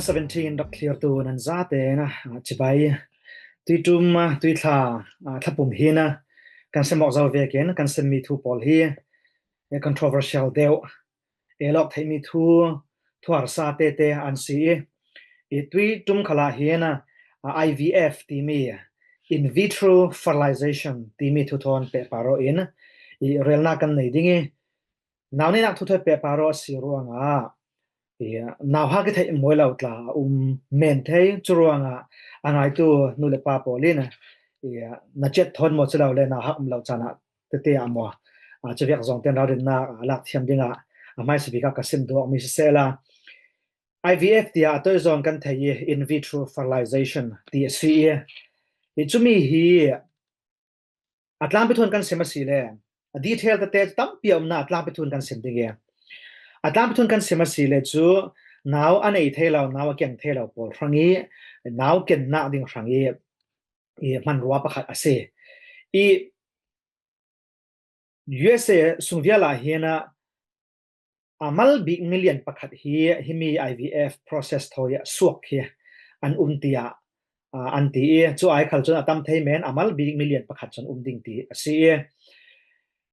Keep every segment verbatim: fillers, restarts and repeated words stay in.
Seventeen rak thlirtu nan zate na, ah, chibai. Tuitum, ah, tuithla, ah, thlapum hi na, kan sem awk zo vekin, kan sem mi thu pawl hi, eh, controversial deuh, eh, lawk theih mi thu, thuarsa tete an si i, i tuitum khalah hi na, ah, I V F timi, in vitro fertilization timi thu thawn pehpar aw in, i relna kan nei ding i, nau neinak thu thawn pehpar aw a si ruangah, i, nauhak i theih mawi lo tla a um men thei, cu ruangah a ngaitu nu le pa pawl in, i, na ciat thawn maw ci lo le nauhak um lo canah tete ah maw, a, cu viak zong ten ralrinnak a lak thiam dingah a hmaisa bik ah ka sim duak mi siseh la. I V F tiah a toi zawn kan thei i in vitro fertilization ti a si i, i cumi hi a tlangpi thun kan sim a si le, a detail tete tampi a umna a tlangpi thun kan sim ding i, a tlangpi thun kan sim a si le cu nau a nei thei lo, nau a keng thei lo pawl hrang i, nau kennak ding hrang i, i hmanrua pakhat a si. I U S A sungvial ah hin a, a mal bik million pakhat hi himi I V F process thawi ah suak hi an um tiah, ah, an ti i, cu ai khal cun a tam thei men a mal bik million pakhat cun um ding ti a si i,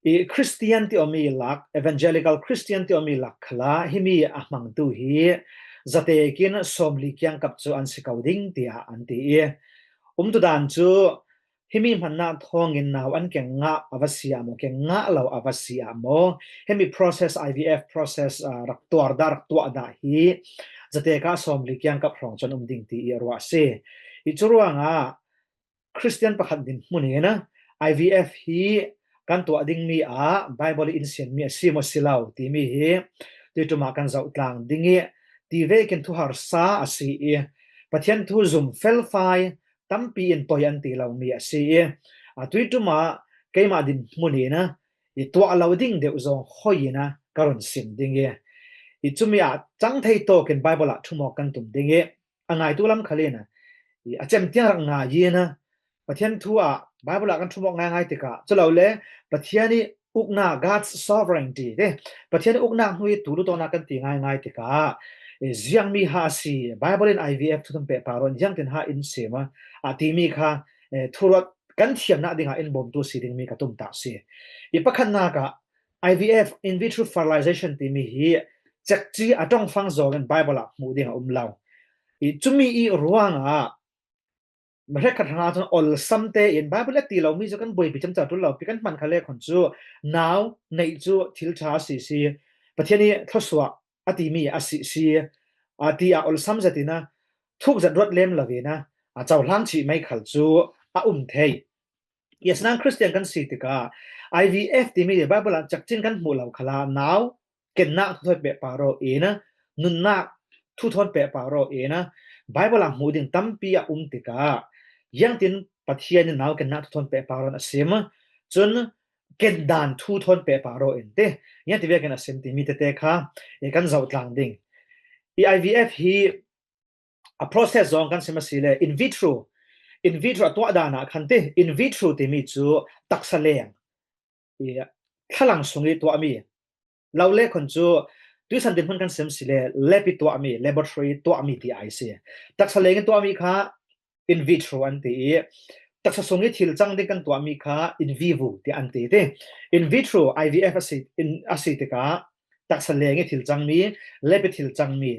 i Christian ti awmi lak, evangelical Christian ti awmi lak khalah himi a hmangtu hi zatekin sawmli kiangkap cu an si ko ding tiah an ti i, umtudan cu himi hmannak thawngin nau an keng ngah a va si ah maw, keng ngah lo a va si ah maw, himi process, I V F process, ah, rak tuar dah, rak tuah dah hi zatekah sawmli kiangkap hrawng cun um ding ti i a ruah a si. I cu ruangah Christian pakhat dinhmun in I V F hi kan tuah dingmi ah Bible i in sianmi a si maw si lo timi hi tuitum ah kan zoh tlang ding i, ti vekin thuharsa a si i, Pathian thu zum felfai tampi in poi an ti lomi a si i, a tuitum ah keimah dinhmun in a, i tuah lo ding deuh zong hoi in a ka run sim ding i, i cumi ah cang thei tawkin Bible ah thumawk kan tum ding i, a ngaitu lam khal in a, i a cem tiang rak ngai in a, Pathian thu ah Bible ah kan thumawk ngaingai tikah, cu lo le Pathian i uknak, God's sovereignty te, Pathian i uknak hnu i tul tawknak kan ti ngaingai tikah, i ziangmi ha a si, Bible in I V F thu thawn pehpar aw in ziangtin ha in sim a, a timi kha, eh, thuruat kan thiamnak dingah in bawmtu si dingmi ka tumtah si. I pakhatnak ah I V F, in vitro fertilization timi hi cekci a ṭongfang zawng in Bible ah hmuh ding a um lo. I cumi i ruangah hrekkhat hrangah cun olsam tein Bible a ti lomi cu kan buaipi ciamco ṭul lo pi kan hman kha le khun cu nau neih cu thil ṭha a si si, Pathian i thluasuah a timi a si si, a ti ah olsam zat in a thuk zat ruat lem lo in a, a cohlang cih mai khal cu a um thei. Asinain Christian kan si tikah I V F timi Bible ah cekcin kan hmuh lo khalah nau kennak thu thawn pehpar aw in a, nunnak thu thawn pehpar aw in a, Bible ah hmuh ding tampi a um tikah, ziangtin Pathian in nau kennak thu thawn pehpar aw in a sim, cun kendan thu thawn pehpar aw in ti, ziangti vekin a sim timi tete kha, eh, kan zoh tlang ding. I I V F hi a process zong kan sim a si le, in vitro, in vitro a tuah dan ah khan ti, in vitro timi cu taksa leng, i thlalang sung i tuahmi, lo le khun cu tuisan dinhmun kan sim si le, lab i tuahmi, laboratory i tuahmi ti ai si. Taksa leng i tuahmi kha in vitro an ti i, taksa sung i thil cang ding kan tuahmi kha in vivo ti an ti ti. In vitro I V F a si, in, a si tikah taksa leng i thil cangmi, lab i thil cangmi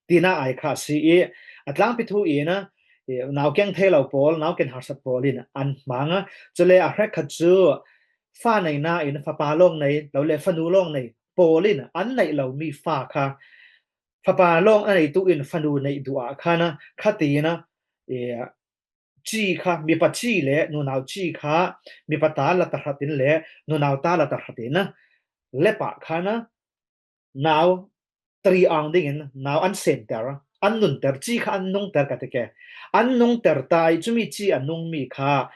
tina ai kha a si i, a tlangpi thu in a, i, nau keng thei lo pawl, nau ken harsat pawl in an hmang a. Cule a hrekkhat cu fa nei nain fapa lawng nei, lo le fanu lawng nei pawl in an neih lomi fa kha fapa lawng a neitu in fanu neih duh ah khan a, khatin a, i, ci kha, mipa ci le nunau ci kha, mipa ta la tahratin le nunau ta la tahratin a, lab ah khan a, nau tari ang dingin nau an semter, an nunter, ci kha an nungter ka ti ke. An nungter ta i cumi ci a nungmi kha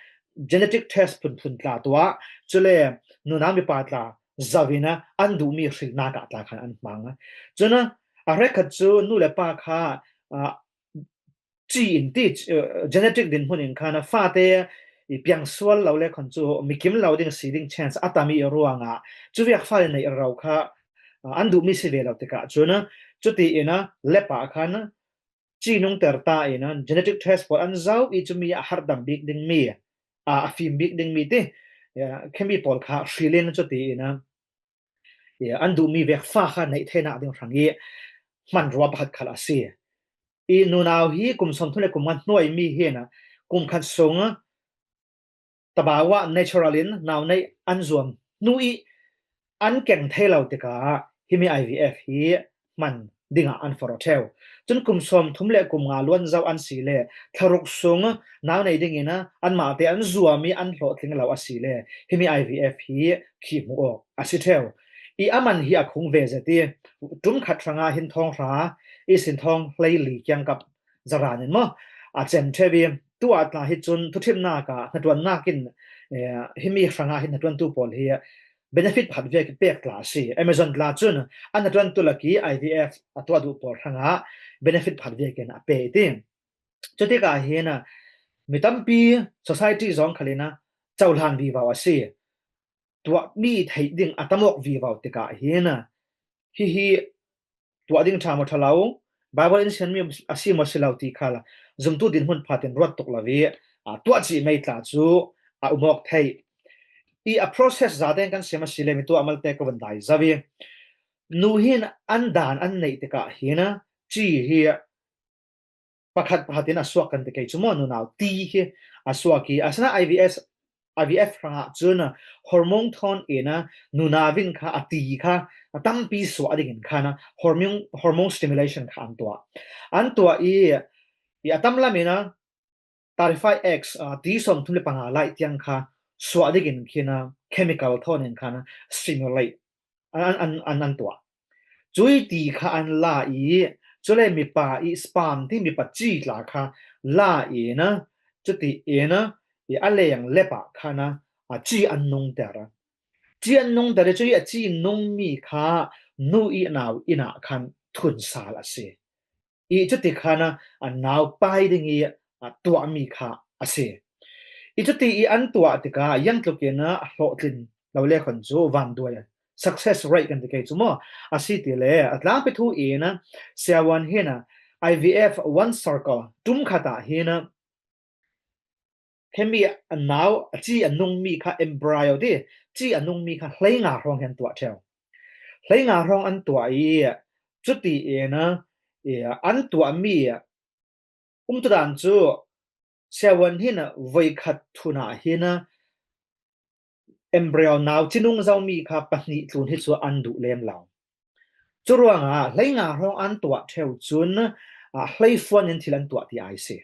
genetic test phunphun tla tuah, cule nunau mipa tla zoh in a, an duhmi hrilnak ah tla khan an hmang a. Cun a, a hrekkhat cu nu le pa kha, ah, ci in ti, eh, genetic dinhmun in khan a fate i piangsual lo le khun cu mikim lo ding si ding chance a tam i ruangah cu viak fale neih rero kha, ah, an duhmi si ve lo tikah cun a, cuti in a lab ah khan ci nungter ta in a genetic test pawl an zau i cumi a harhdam bik ding mi, a, a fim bik ding mi ti, ya, khemi pawl kha hrilin cuti in a, ya, an duhmi vekfa kha neih theinak ding hrang i hmanrua pakhat khal a si. I nunau hi kum sawmthum le kum nga hnuai mi hi na, kum khat sung tabawa natural in nau neih an zuam hnu i an keng thei lo tikah himi I V F hi hman dingah an forh ṭheu. Cun kum sawmthum le kum nga luan zau an si le thlaruk sung nau nei dingin a anmahte an zuam i an hlawhtling lo a si le himi I V F hi khi hmuh awk a si ṭheu. I a man hi a khung ve zet i ṭum khat hrangah hin thawng hra i sin thawng hlei li kiangkap zaran in maw a cem ṭheu i, tu a tla hi cun thuṭhimnak ah hnaṭuannak in, eh, himi hrangah hin hnaṭuantu pawl hi benefit phat vek pek tla a si. Amazon tla cun a hnaṭuantu lak i I V F a tuah duh pawl hrangah benefit phat vekin a pe i ti. Cutikah hin a mi tampi society zawng khal in a cohlan vivo a si. Tuahmi theih ding a tam awk vivo tikah hin a hihi tuah ding ṭha maw ṭha lo, Bible in sianmi a si maw si lo ti kha la zumtu dinhmun phatin ruat tuk lo i, a, tuah cih mei tla cu a um awk theih. I a process zaten kan siam a si le mi tuah malte ka vun dai zo i, nu hin an dan an neih tikah hin a ci hi pakhat pakhat in a suak kan ti kei cu maw, nunau ti hi a suak i, asinain I V S, I V F hrangah cun hormone thawn in a nunau in kha a ti kha a tampi suah dingin khan a hormone, hormone stimulation kha an tuah. An tuah i, i a tam lam in a thirty-five X, a, ti sawmthum le panga lai tiang kha suah dingin khin a chemical thawn in khan a stimulate an, an, an, an tuah. Cui ti kha an la i, cule mipa i sperm ti mipa ci tla kha la in a, cuti in a, i a leng lep ah khan a, a ci an nungter a. Ci an nungter i, cui a ci nungmi kha nu i nau inn ah khan thun sal a si. I cuti khan a, a nau pai ding i, a, tuahmi kha a si. I cuti i an tuah tikah a iangtluk in a, a hlawhtlin lo le khon cu vanduai success rate kan ti kei cu maw a si ti le a tlangpi thu in a, siavuan hin a I V F one circle ṭum khat ah hin a khemi a nau a ci a nungmi kha embryo ti ci a nungmi kha hleinga hrawng hi an tuah ṭheu. Hleinga hrawng an tuah i cuti in a, i an tuahmi umtudan cu siavuan hin a voikhat thun ah hin a embryo nau cinung zomi kha pahnih tlun hi cu an duh lem lo. Curuangah hleinga hrawng an tuah ṭheu cun, a, hleifuan in thil an tuah ti ai si.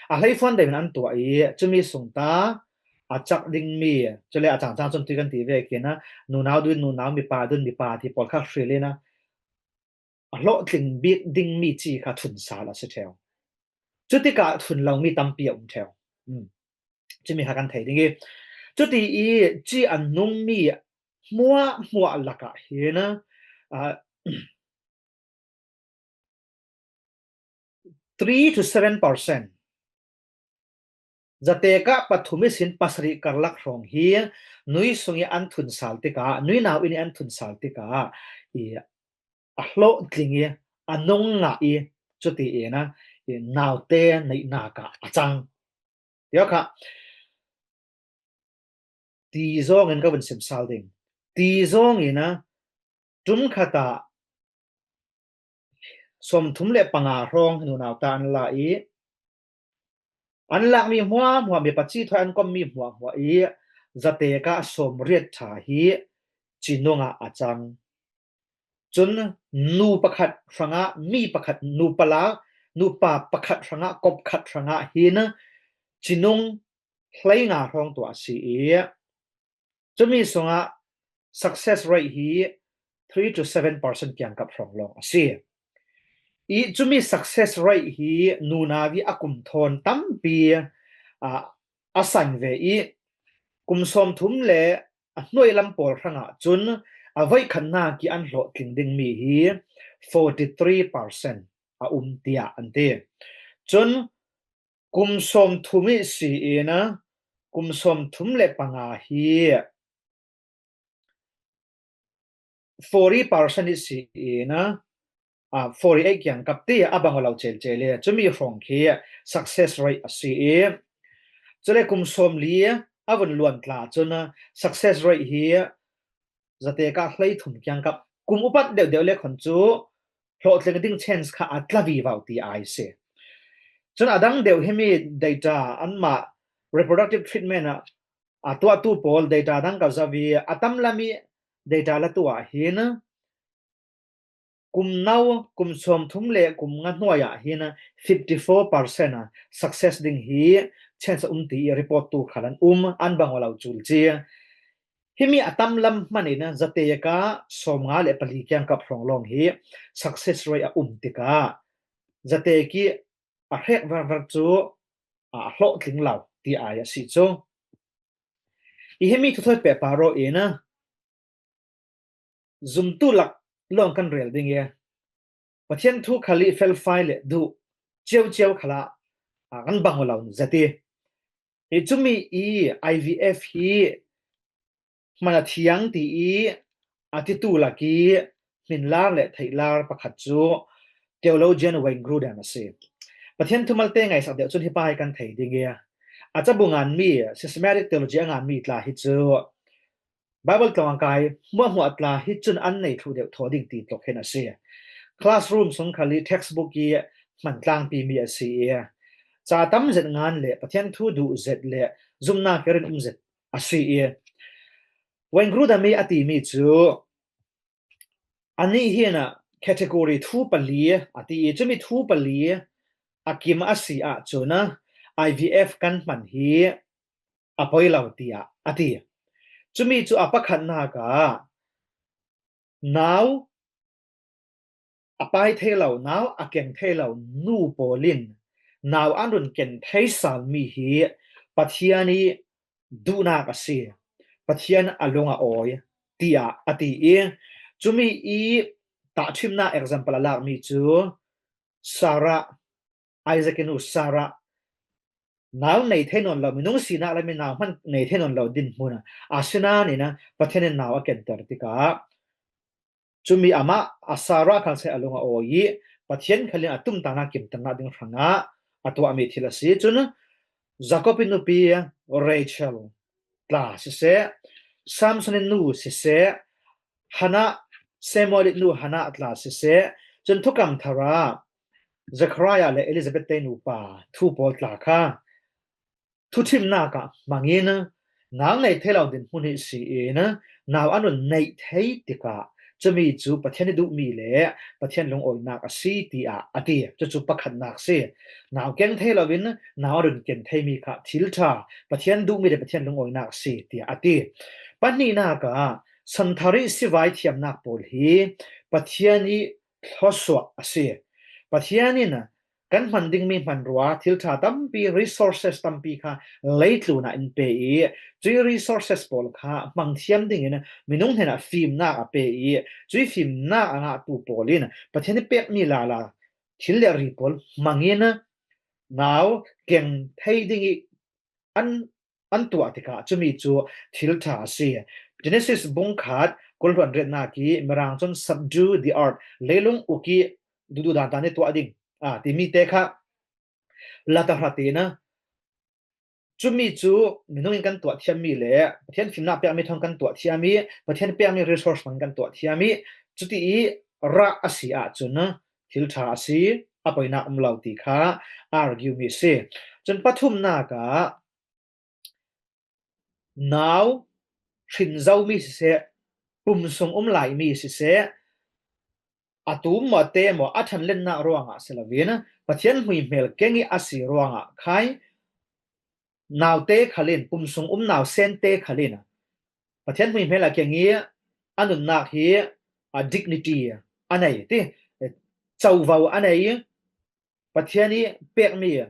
A hleifuan deuh in an tuah i cumi sung ta a cak dingmi, cule a cangcang cun tui kan ti vekin a, nunau dun nunau, mipa dun mipa ti pawl kha hril in a, a hlawhtling bik dingmi ci kha thun sal a si ṭheu. Cutikah thun lomi tampi a um ṭheu. Um. Cumi kha kan thei ding i, cuti i ci a nungmi hmuahhmuah lakah hin a, a, three to seven percent, zatekah pathum ihsin pasarih karlak hrawng hi nui sung i an thun sal tikah, nui nau inn i an thun sal tikah, i a hlawhtling i a nung ngah i cuti in a, i naute neihnak ah a cang. Tiah kha ti zawng in ka vun sim sal ding. Ti zawng in a ṭum khat ah sawmthum le panga hrawng nunau ta an la i, an lakmi hmuahhmuah, mipa ci thawi an kommi hmuahhmuah i zatekah sawmriat ṭha hi cinung ah a cang. Cun nu pakhat hrangah, mi pakhat, nu pala, nupa pakhat hrangah, kop khat hrangah hin cinung hleinga hrawng tuah a si i, cumi sungah success rate hi three to seven percent kiangkap hrawng lawng a si. I cumi success rate hi nunau i a kum thawn tampi, a, a san ve i, kum sawmthum le a hnuai lam pawl hrangah cun a voikhatnak i an hlawhtling dingmi hi forty three percent a um tiah an ti. Cun kum sawmthum ihsi in a, kum sawmthum le panga hi forty percent ihsi in a, forty eight kiang kap ti a bang lo cel cel e, cumi hrawng khi success rate a si e. Cule kum sawm li a vun luan tla cun success rate hi zate ka hlei thum kiang kap kum upat deuh deuh le khon cu hlawhtling ding chance kha a tla vivo ti ai si. Cun a dang deuh himi data anmah reproductive treatment ah a tuahtu pawl data dang ka zavi a tam lami data la tuah hin kum no, kum sawm thum le kum nga hnuai ah hin fifty four percent a success ding hi chance a um ti i report tu khal an um, an bang lo cul ci. Himi a tam lam hman in zate ka sawm nga le pali kiang kap hrawng lawng hi success rate a um tikah zate ki a hrek verver cu a hlawhtling lo ti ai a si cu. I himi thuthawi pehpar aw in zumtu lak lawng kan rel ding i Pathian thu khal i felfai le duh ciauciau khalah a kan bang lo zat i. I cumi i I V F hi hman a thiang ti i a titu lak i hminlar le theihlar pakhat cu theologian Wayne Grudem a si. Pathian thumalte ngaihsak deuh cun hi pa hi kan thei ding i a cabu nganmi systematic theology a nganmi tla hi cu Bible tlawng a kai hmuahhmuah tla hi cun an nei thluh deuh thaw ding ti tlok hin a si. Classroom sung khal i textbook i hman tlangpi mi a si i ca tam zet ngan le Pathian thu duh zet le zumnak i rin um zet a si i Wayne Grudem i a timi cu anih hin a category thu pali a ti i cumi thu pali a kim a si ahcun I V F kan hman hi a poi lo tiah a ti. Cumi cu a pakhatnak ah nau a pai thei lo, nau a keng thei lo nu pawl in nau an run ken thei salmi hi Pathian i duhnak a si, Pathian a lung a awi tiah a ti i cumi i tahṭhimnak example a lakmi cu Sarah, Isaac i nu Sarah nau nei thei nawn lo, minung sinak le mi nau hman nei thei nawn lo dinhmun a si nain Pathian in nau a kenter tikah cumi amah a Sarah khal se a lung a awi i Pathian khal in a tumtahnak kimternak ding hrangah a tuahmi thil a si. Cun Jacob i nupi Rachel tla siseh, Samson i nu siseh, Hannah, Samuel i nu Hannah tla siseh, cun thukam thar ah Zechariah le Elizabeth te nupa thu pawl tla kha thuṭhimnak ah hmangin nau nei thei lo dinhmun hi si in nau an run neih thei tikah cumi cu Pathian i duhmi le Pathian lungawinak a si tiah a ti. Cucu pakhatnak si. Nau keng thei loin nau a run ken theimi kha thil ṭha, Pathian duhmi le Pathian lungawinak a si tiah a ti. Pahnihnak ah Santhari sivai thiamnak pawl hi Pathian i thluasuah a si. Pathian in kan hman dingmi hmanrua, thil ṭha tampi, resources tampi kha leitlun ah in pe i, cui resources pawl kha hmang thiam dingin minung hnenah fimnak a pe i, cui fimnak a ngahtu pawl in Pathian i pekmi lala thil le ri pawl hmangin nau keng thei ding i an, an tuah tikah cumi cu thil ṭha a si. Genesis bung khat kul hluan riatnak i Mirang cun subdue the earth, leilung uk i duhduh dandan i tuah ding a timi te kha la tahratin a cumi cu minung in kan tuah thiammi le Pathian fimnak pekmi thawng kan tuah thiam i Pathian pekmi resource hmang kan tuah thiam i cuti i rah a si ahcun thil ṭha a si, a poinak um lo ti kha argue mi si. Cun pathumnak ah nau hrin zomi siseh, pum sung um laimi siseh, a tum maw a te maw a ṭhanlennak ruangah si loin Pathian hmuihmel keng i a si ruangah khai naute khal in, pum sung um nau sente khal in Pathian hmuihmel a keng i a nunnak hi a dignity a nei ti, covo a nei, Pathian i pekmi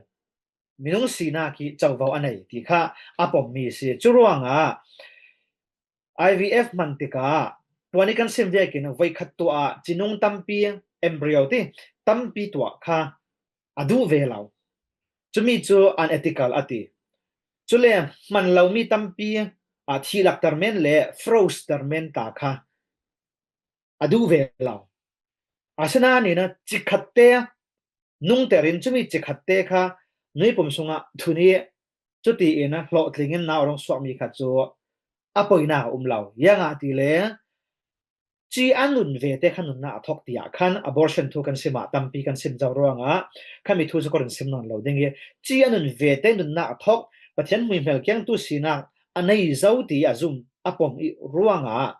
minung sinak i covo a nei ti kha a pommi si. Cu ruangah I V F hman tikah tuan i kan sim vekin voikhat tuah ah cinung tampi, embryo ti tampi tuah kha a duh ve lo. Cumi cu unethical a ti. Cule hman lomi tampi ah thihlak termen le froze termen ta kha a duh ve lo. Asinain a cikhatte nungterin cumi cikhatte kha nuipum sungah thun i cutiin a hlawhtling in nau a rung suakmi kha cu a poinak a um lo. Ziangahtile ci a nun vete kha nunnak a thawk tiah khan abortion thu kan sim ah tampi kan sim zo ruangah khami thu cu ka run sim nawn lo ding i ci a nun vete nunnak a thawk Pathian hmuihmel kiangtu sinak a nei zo ti a zum a pom i ruangah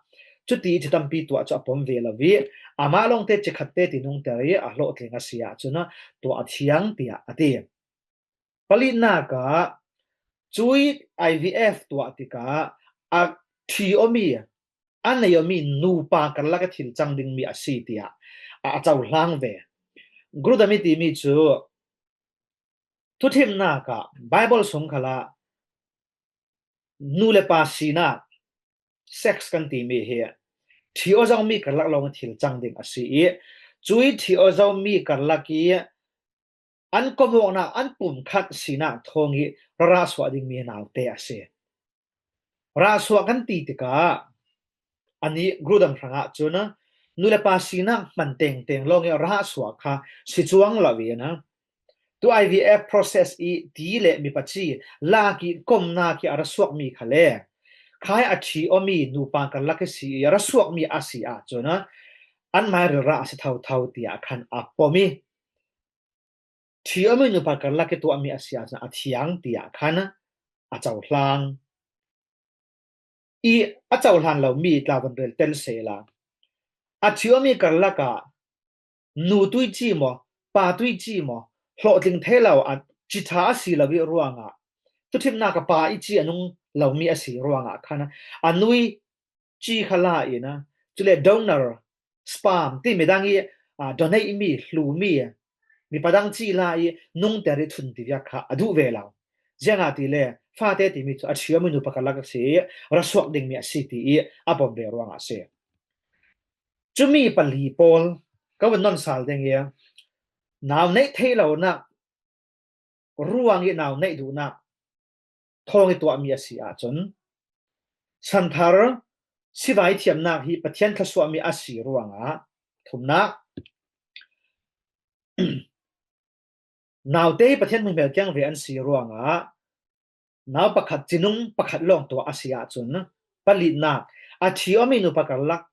cuti i ci tampi tuah cu a pom ve lo i amah lawngte cikhatte ti nungter i a hlawhtling a si ahcun tuah a thiang tiah a ti. Palinak ah cui I V F tuah tikah a ṭhi awmi a nei awmi nupa karlak a thil cang dingmi a si tiah a cohlang ve. Grudem i timi cu thuthimnak ah Baibal sung khalah nu le pa sinak, sex kan timi hi ṭhi aw zomi karlak lawng a thil cang ding a si i cui ṭhi aw zomi karlak i an komawknak an pumkhat sinak thawng i rarah suah dingmi naute a si. Rah suah kan ti tikah anih grudem hrangah cun nu le pa sinak hman tengteng lawng i rah suah kha si cuang lo i na tu I V F process i ti le mipaci lak i komnak i a rasuakmi kha le khai a ṭhi awmi nupa karlak i si i a rasuakmi a si ahcun anmai rilrah a si thotho tiah khan a pom i ṭhi awmi nupa karlak i tuahmi a si ahcun a thiang tiah khan a cohlang i a cohlan lomi tla van rel tel sehla a ṭhi awmi karlak ah nu tuici maw, pa tuici maw, hlawhtling thei lo a ciṭha a si lo i ruangah tuthimnak a pa i ci a nung lomi a si ruangah khan a nui ci kha la in a cule donor sperm ti midang i donate mi hlumi mipa dang ci la i nungter i thun ti viak kha a duh ve lo. Ziangahtile fate timi cu a ṭhiami nupa karlak a si i rasuak dingmi a si ti i a pom ve ruangah a si. Cumi pali pawl ka vun non sal ding i nau neih theih lonak ruang i nau neih duhnak thawng i tuahmi a si ahcun santhar sivai thiamnak hi Pathian thluasuahmi a si ruangah thumnak naute hi Pathian hmuihmel kiang ve an si ruangah nau pakhat cinung pakhat lawng tuah a si ahcun palinak a ṭhi awmi nupa karlak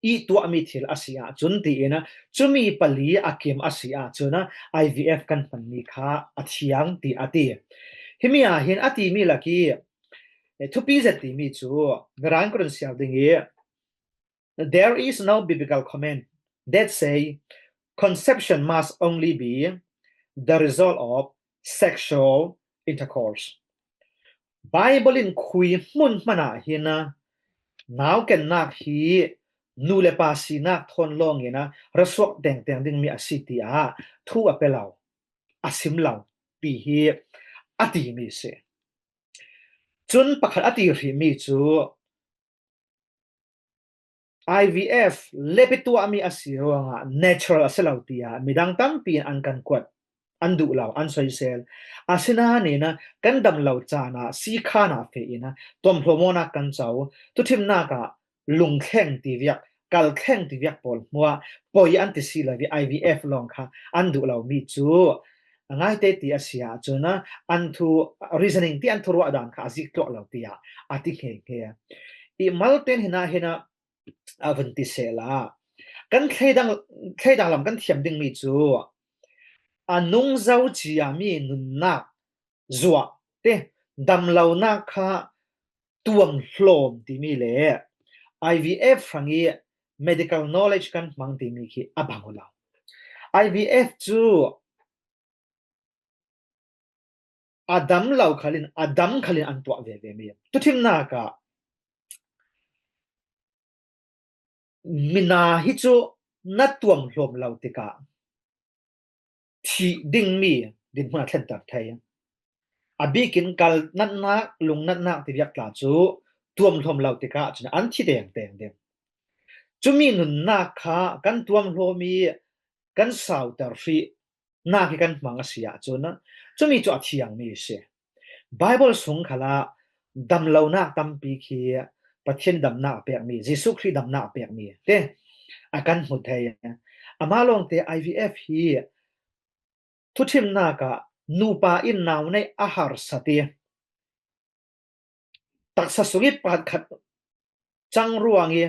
i tuahmi thil a si ahcun tiin cumi pali a kim a si ahcun I V F kan hmanmi kha a thiang ti a ti. Himi ah hin a timi lak i thupi zet timi cu Mirang ka run siar ding i there is no biblical command that say conception must only be the result of sexual intercourse. Baibal in khui hmun hmanh ah hin naukennak hi nu le pa sinak thawn lawngin rasuak tengteng dingmi a si tiah thu a pe lo, a sim lo ti hi a timi a si. Cun pakhat a ti hrihmi cu I V F lep i tuahmi a si ruangah natural a si lo tiah midang tampi in an kan kuat, an duh lo, an soisel. Asinain kan dam lo caan ah sikhan ah feh in tuamhlawmawknak kan co, thuthimnak ah lungthleng ti viak, kalthleng ti viak pawl hmuah poi an ti si lo i I V F lawng kha an duh lomi cu a ngaite ti a si ahcun an thu reasoning ti an thuruah dan kha a zik tuah lo tiah a ti hngehnge. I malte in hin ah hin ah a vun ti sehla kan thleidang, thleidang lam kan thiam dingmi cu a nungzo ciami nunnak zuah te damlonak kha tuamhlawm timi le I V F hrang i medical knowledge kan hmang timi khi a bang u lo. I V F cu a dam lo khalin, a dam khalin an tuah veve mi. Thuthimnak ah mina hi cu na tuamhlawm lo tikah thih dingmi dinhmun a thlenter thei. A bikin kal natnak, lung natnak ti viak tla cu tuamhlawm lo tikah cun an thi tengteng ding. Cumi nunnak kha kan tuamhlawm i kan sauter hrih nak hi kan hmang a si ahcun cumi cu a thiangmi a si. Baibal sung khalah damlonak tampi khi Pathian damnak a pekmi, Jesuh Khrih damnak a pekmi te a kan hmu thei. Ama lawngte I V F hi thuthimnak ah nupa in nau neih a harsat i taksa sung i pakhat cang ruang i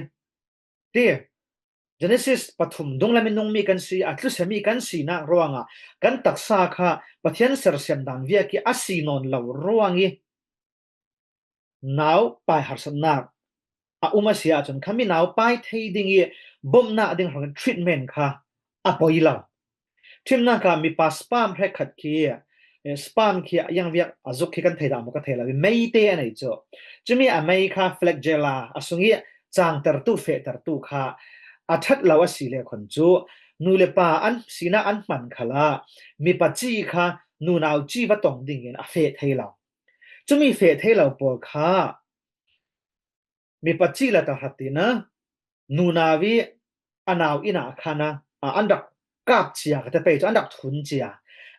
ti Genesis pathum dunglam i nungmi kan si, a tlusiami kan sinak ruangah kan taksa kha Pathian sersiam dan viak i a si nawn lo ruang i nau pai harsatnak a um a si ahcun khami nau pai thei ding i bawmhnak ding hrawng treatment kha a poi lo. Thimnak ah mipa sperm hrekkhat khi, eh, sperm khi a iangviak a zuk khi kan thei dah maw ka thei lo i meite a nei cu. Cumi a mei kha flagella a sung i cangtertu, fehtertu kha a ṭhat lo a si le khon cu nu le pa an sinak an hman khalah mipa ci kha nunau ci va tong dingin a feh thei lo. Cumi feh thei lo pawl kha mipa ci la tahratin a nunau i a nau inn ah khan a, an rak kap cia ka te pei cu an rak thun cia.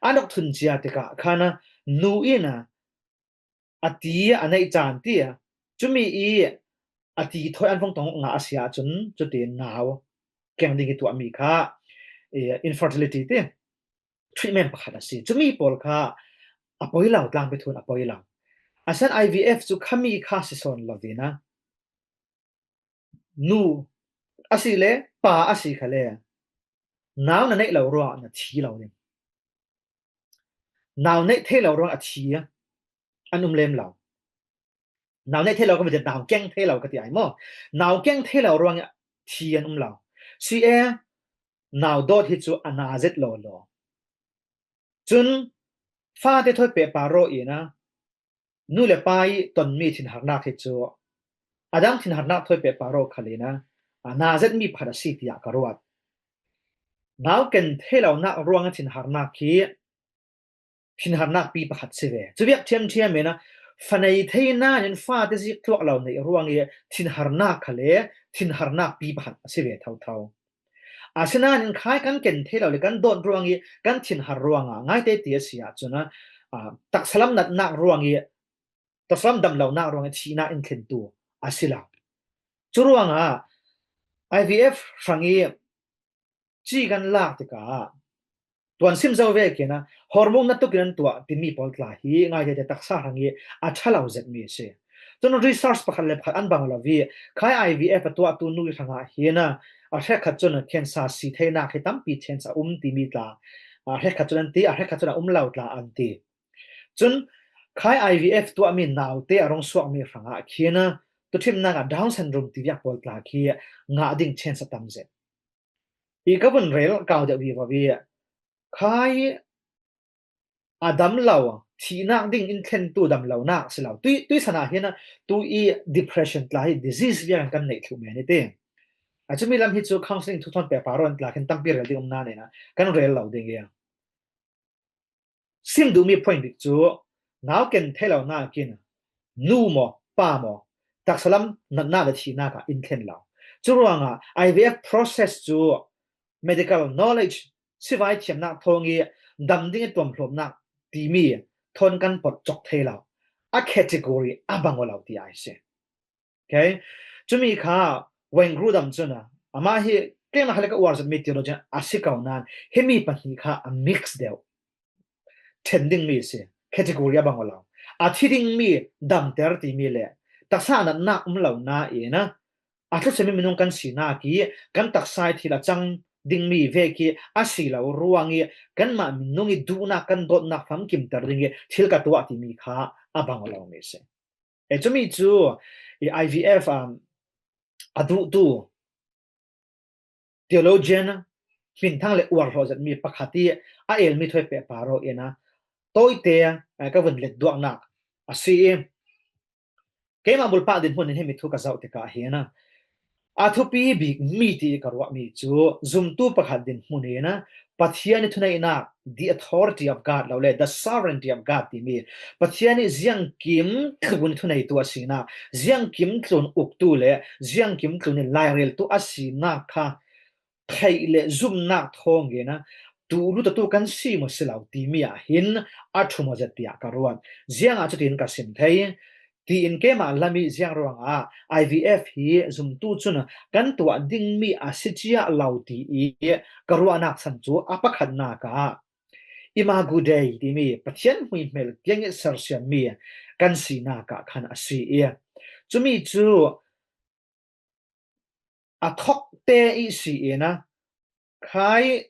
An rak thun cia tikah khan a nu in a, a ti a neih caan ti a, cumi i a ti thawi an vung tong ngah a si ahcun cutin nau keng ding i tuahmi kha, eh, infertility ti treatment pakhat a si. Cumi pawl kha a poi lo, tlangpi thun a poi lo. A san I V F cu khami kha si sawn lo dina. Nu a si le pa a si kha le nau na neih lo ruang na thi lo ding. Nau neih thei lo ruang a thi an um lem lo. Nau neih thei lo ka ti, nau keng thei lo ka ti ai maw? Nau keng thei lo ruang a thi an um lo. Si e, nau dawt hi cu a na zet lo lo. Cun fate thawi pehpar rawh in a, nu le pa i tonmi thinharnak hi cu a dang thinharnak thawi pehpar rawh khal in a, a na zetmi pakhat a si tiah ka ruat. Nau ken thei lonak ruang a thinharnak hi thinharnak pi pakhat si ve. Cu viak ṭhiamṭhiam in a, fa nei thei nain fate zik tluak lo neih ruang i thinharnak kha le thinharnak pi pakhat a si ve thotho. Asinain khai kan ken thei lo le kan dawt ruang i kan thinhar ruangah ngaite ti a si ahcun a, a, taksalam natnak ruang i taksalam damlonak ruang i thihnak in thlentu a si lo. Cu ruangah I V F hrang i ci kan lak tikah tuan sim zo vekin a hormone na tukin an tuah timi pawl tla hi ngaite te taksa hrang i a ṭha lo zetmi a si. Cun research pakhat le pakhat an bang lo i khai I V F a tuahtu nu hrangah hin a, a hrekkhat cun cancer si theinak hi tampi chance a um timi tla, a hrekkhat cun an ti, a hrekkhat cun a um lo tla an ti. Cun khai I V F tuahmi naute a rung suakmi hrangah khin a, tuṭhimnak ah Down syndrome ti viak pawl tla khi ngah ding chance a tam zet. I ka vun rel kau deuh vivo i khai a dam lo, thihnak ding in thlentu damlonak si lo. Tui, tuisan ah hin a, tu i depression tla hi disease viang kan neih thluh men i ti. A cumi lam hi cu counseling thuthawn pehpar rawn tla khin tampi rel ding um nain a kan rel lo ding i. Sim duhmi point bik cu nau ken thei lo nakin nu maw, pa maw, taksalam natnak le thihnak ah in thlen lo. Cu ruangah I V F process cu medical knowledge, sivai thiamnak thawng i dam ding i tuamhlawmnak timi thawn kan pot cawk thei lo. A category a bang aw lo ti ai si. Okay? Cumi kha Wayne Grudem cun a, amah hi keimah hale ka uar zetmi theologian a si ko nain himi pahnih kha a mix deuh ṭhen dingmi a si. Category a bang aw lo. A thi dingmi damter timi le taksa natnak um lo nain a, a thlusiami minung kan sinak i kan taksa i thil a cang dingmi vek i a si lo ruang i kanmah minung i duhnak kan dawtnak famkimter ding i thil ka tuah timi kha a bang aw lomi a si. E, cumi cu i I V F, um, a duhtu theologian hminthang le uarhlawh zetmi pakhat i a elmi thawi pehpar rawn in a tawite, eh, ka vun let duaknak a si i keimah bulpak dinhmun in himi thu ka zoh tikah hin a, a thupi bik mi ti ka ruahmi cu zumtu pakhat dinhmun in a Pathian i thuneihnak, the authority of God lo le the sovereignty of God timi, Pathian i ziangkim tlun thuneitu a sinak, ziangkim tlun uktu le ziangkim tlun i laireltu a sinak kha theih le zumnak thawngin a, tu lutatu kan si maw si lo timi ah hin a ṭhu maw zet tiah ka ruat. Ziangah cutin ka sim thei. tiin keimah lam i ziang ruangah I V F hi zumtu cun kan tuah dingmi a si cia lo ti i ka ruahnak san cu a pakhatnak ah Imago Dei timi Pathian hmuihmel kiang i sersiammi kan sinak ah khan a si i cumi cu a thokte i si ina khai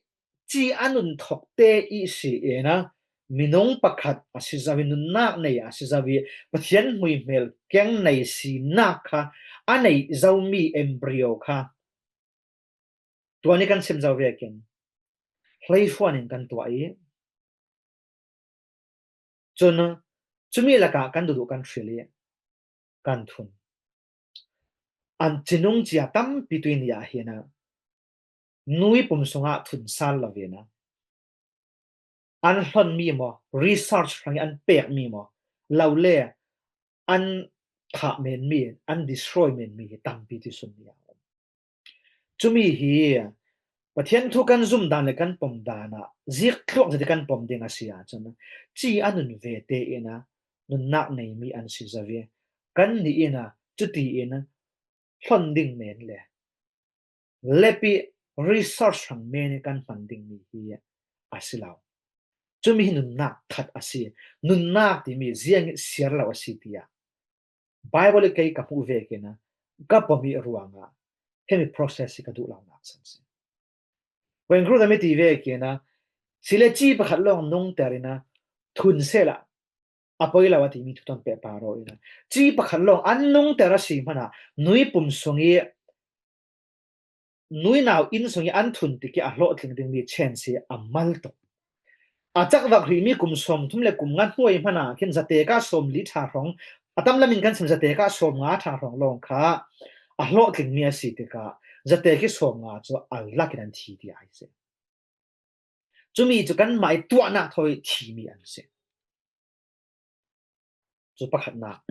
ci a nun thokte i si ina minung pakhat a si zo i nunnak nei a si zo i Pathian hmuihmel keng nei sinak kha a neih zomi embryo kha tuan i kan sim zo vekin hleifuan in kan tuah i cun cumi lakah kan duhduh kan hril i kan thun. An cinung cia tampi tui ni ah hin a nui pum sungah thun sal lo ve na an hlonmi maw, research hrang i an pekmi maw, lo le an thah menmi, an destroy menmi hi tampi tui sun ni a um. Cumi hi Pathian thu kan zum dan le kan pom dan ah zik thluak zet i kan pom ding a si ahcun ci a nun ve te in a nunnak neimi an si zo ve. Kan nih in a cuti in hlon ding men le lepi research hrang men i kan hman dingmi hi a si lo. Cumi hi nunnak khat a si. Nunnak timi ziang i siar lo a si tiah Bible i kei ka hmuh vekin a ka pom i ruangah hemi process hi ka duh lo nak san si. Wayne Grudem i ti vekin a si le ci pakhat lawng nungter in a thun sehla a poi lo a timi thuton pehpar aw in a ci pakhat lawng an nungter a si hmanah nui pum sung i nuinau inn sung i an thun tik i a hlawhtling dingmi chance hi a mal tuk. A cakvak hrihmi kum sawm thum le kum nga hnuai hmanah khin zatek ah sawm li ṭha hrawng a tam lamin kan sim zatek ah sawm nga ṭha hrawng lawng kha a hlawhtlingmi a si tikah zatek hi sawm nga cu a lakin an thi ti a si. Cumi cu kanmah i tuahnak thawi thimi an si. Cu pakhatnak.